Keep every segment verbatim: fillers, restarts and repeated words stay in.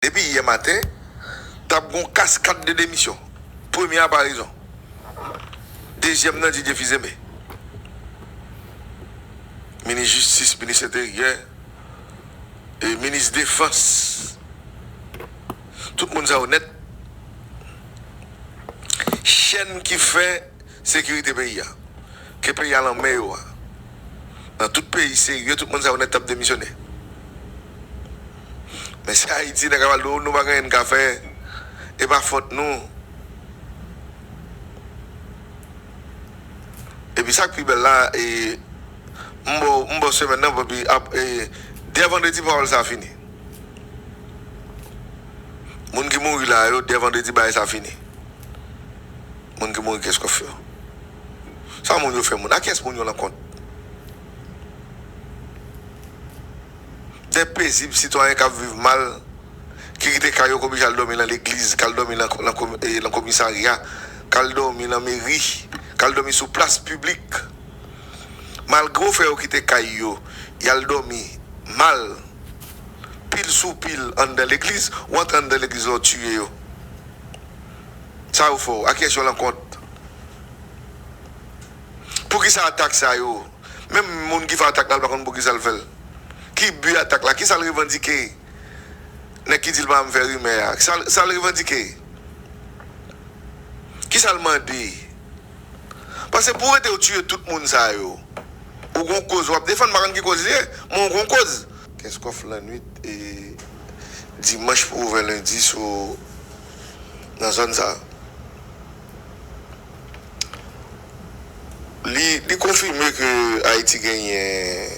depi yè maten, t ap gen yon kaskad de demisyon. Premye a Paraison. Dezyèm nan Didier Fils-Aimé. Minis jistis, minis enteryè, e minis defans. Tout moun sa yo nèt. Chèn ki fè sekirite peyi a. Ke peyi a nan men yo a. Nan tout peyi serye, tout moun sa yo nèt t ap demisyone. Men se Ayiti, nèg la pral di w, nou pa gen anyen n ka fè, e pa fòt nou. Epi sa k pi bèl la, e, m ba w, m ba w semèn nan, epi ap, e, dè vandredi pawòl sa fini. Moun ki mouri la yo, dè vandredi bagay sa fini. Moun ki mouri Kenskòf yo. Sa moun yo fè moun? A kiyès moun yo lan kont? De pezib sitwayen k ap viv mal, ki kite kay yo, k oblije al dòmi lan legliz, k al dòmi lan, lan, e, lan komisarya, k al dòmi lan meri, k al dòmi sou plas piblik. Malgre w fè yo kite kay yo, y al dòmi mal, pil sou pil anndan legliz, w antre anndan legliz la, w tiye yo. Sa yo fè w? A kiyès yo lan kont? Poukisa atak sa yo? Menm moun ki fè atak la, l pa konn poukisa l fè l. Ki bi atak la? Kisa l revandike? Nèg ki di l pa janm fè rimè a. Sa, sa l revandike? Kisa l mande? Paske pou w rete w tiye tout moun sa yo, ou gon koz w ap defann, m pa konn ki koz li ye, men w gon koz. Kenskòf lannwit e dimanch pou ouvè lendi sou, nan zòn sa. Li, li konfime ke Ayiti genyen,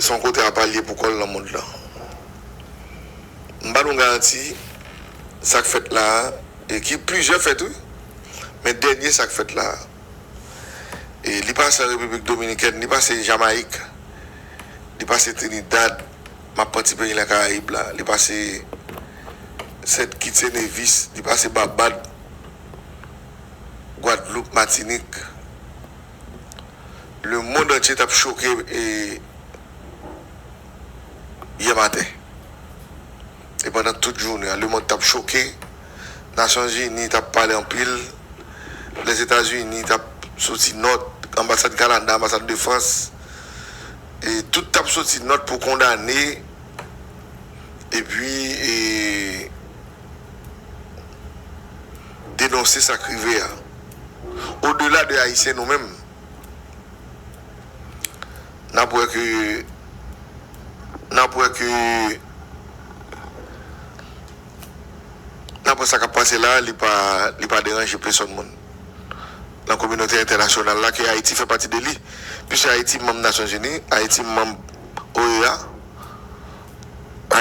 se yon kote apa l ye pou kò l nan mond lan. M ba nou garanti, sa k fèt la a, e ki plizyè fèt, wi, men dènye sa k fèt la a, e li pase an Repiblik Dominikèn, li pase Jamayik, li pase Trinidad, m ap pran ti peyi nan Karayib la, li pase Sent Kit e Nevis, li pase Babad, Gwadloup, Matinik. Lemonn antye t ap choke, e, yè maten. E pandan tout jounen an, lemonn t ap choke. Nasyonzini t ap pale anpil. Lèzetazini t ap soti nòt. Anbasad Kanada, anbasad de Frans. E tout t ap soti nòt pou kondane. Epi, e, denonse sa k rive a. Odela de Ayisyen nou menm, n ap wè ke, n ap wè ke, n ap wè sa k ap pase la, li pa, li pa deranje pèsòn moun. Nan kominote entènasyonal la, ke Ayiti fè pati de li. Piske Ayiti manm Nasyonzini, Ayiti manm O E A,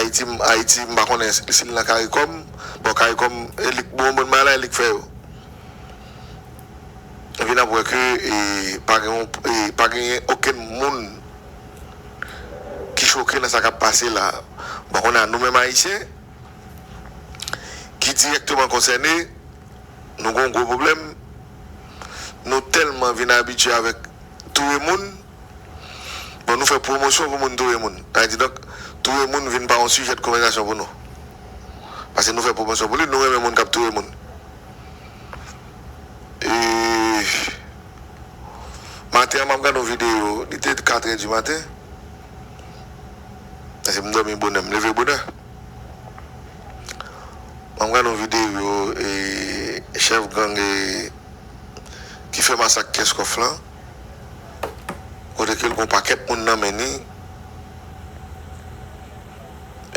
Ayiti, Ayiti, m pa konnen si l nan Karikòm. Bon, Karikòm, e li k bon, bon bagay la, e li k fè yo. Epi n ap wè ke, e, pa gen yon, e, pa genyen okenn moun ki choke nan sa k ap pase la. Bon, kounye a, nou menm Ayisyen ki dirèkteman konsène, nou gen yon gwo pwoblèm. Nou tèlman vin abitye avèk touye moun, bon, nou fè pwomosyon pou moun touye moun. Sa vle di, donk, touye moun vin pa yon sijè de konvèsasyon pou nou. Paske nou fè pwomosyon pou li, nou renmen moun k ap touye moun. E maten an, m ap gade yon videyo, li te katrè di maten. Paske m dòmi bonè, m leve bonè. M ap gade yon videyo, e, chèf gang, e, ki fè masak Kenskòf lan, kote ke l gon pakèt moun nan men li,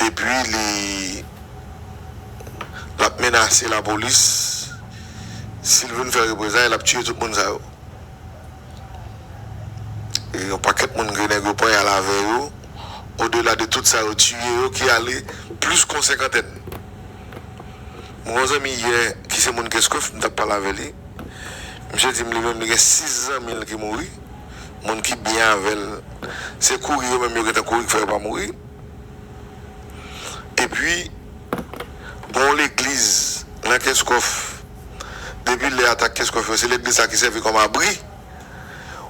epi li, l ap menase lapolis, si l vin fè reprezay, l ap tiye tout moun sa yo. E yon pakèt moun ke nèg yo panyale avè yo, odela de tout sa yo tiye yo, ki ale plis ke yon senkantèn. Mwen gen yon zanmi yè ki se moun Kenskòf, m t ap pale avè li. Misye di m li menm li gen sis zanmi l ki mouri, moun ki byen avè l. Se kouri yo menm yo gentan kouri k fè yo pa mouri. Epi, gen yon legliz nan Kenskòf, depi lè atak Kenskòf yo, se legliz sa ki sèvi kòm abri.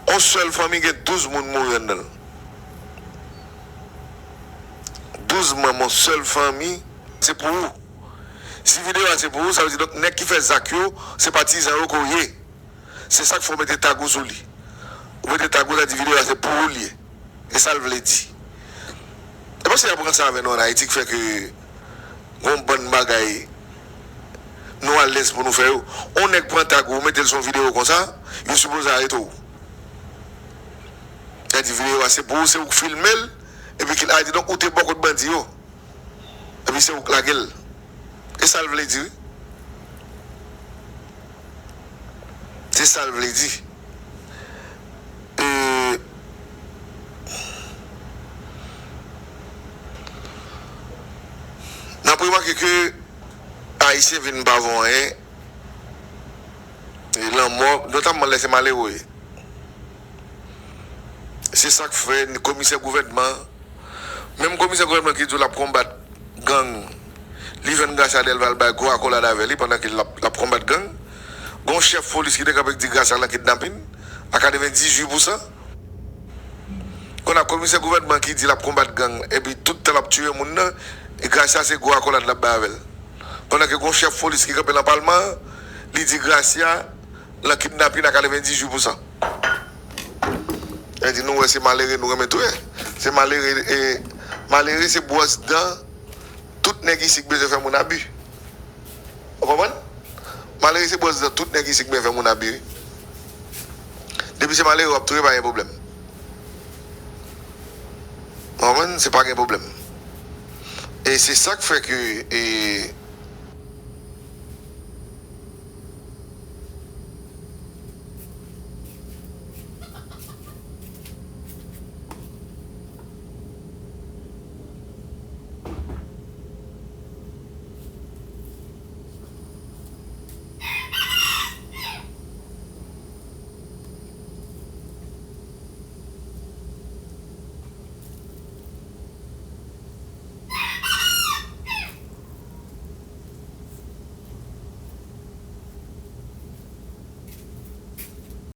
Yon sèl fanmi gen douz moun mouri anndan l. Malérezman, mon sèl fanmi, se pou ou. Si videyo a se pou ou, sa vle di, donk, nèg ki fè zak yo, se patizan yo ke w ye. Se sa k fè w mete tag ou sou li. Ou mete tag ou, sa di videyo a se pou ou l ye. E sa l vle di. E paske y ap pran sa avè nou ann Ayiti k fè ke gon bann bagay nou alèz pou nou fè yo. On nèg pran tag ou, ou mete l sou yon videyo konsa, yo sipoze arete w. Sa di videyo a se pou ou, se ou k filme l, epi ki, a di donk ou te bò kot bandi yo. Epi se ou k lage l. E sa l vle di, wi. Se sa l vle di. E, n ap remake ke Ayisyen vin pa vo anyen. E lanmò, notamman lè se malere w ye. Se sa k fè ni komisè gouvènman, menm komisè gouvènman ki di w l ap konbat gang, li jwenn Gracia Delva, l bay gwo akolad avè li pandan ke l ap, l ap konbat gang. Gon chèf polis ki te kanpe k di Gracia nan kidnapin a katrevendizuit pousan. Kounye a komisè gouvènman ki di l ap konbat gang, epi tout tan l ap tiye moun nan, e Gracia se gwo akolad l ap bay avè l. Pandan ke gon chèf polis ki kanpe nan palman an, li di Gracia nan kidnapin a katrevendizuit pousan. Sa di nou wè se malere nou renmen touye. Se malere, e, malere se bwòs dan tout nèg isi k bezwen fè moun abi. Ou konprann? Malere se bwòs dan tout nèg isi k bezwen fè moun abi, wi. Depi se malere w ap touye, pa gen pwoblèm. Ou konprann? Se pa gen pwoblèm. E se sa k fè ke, e,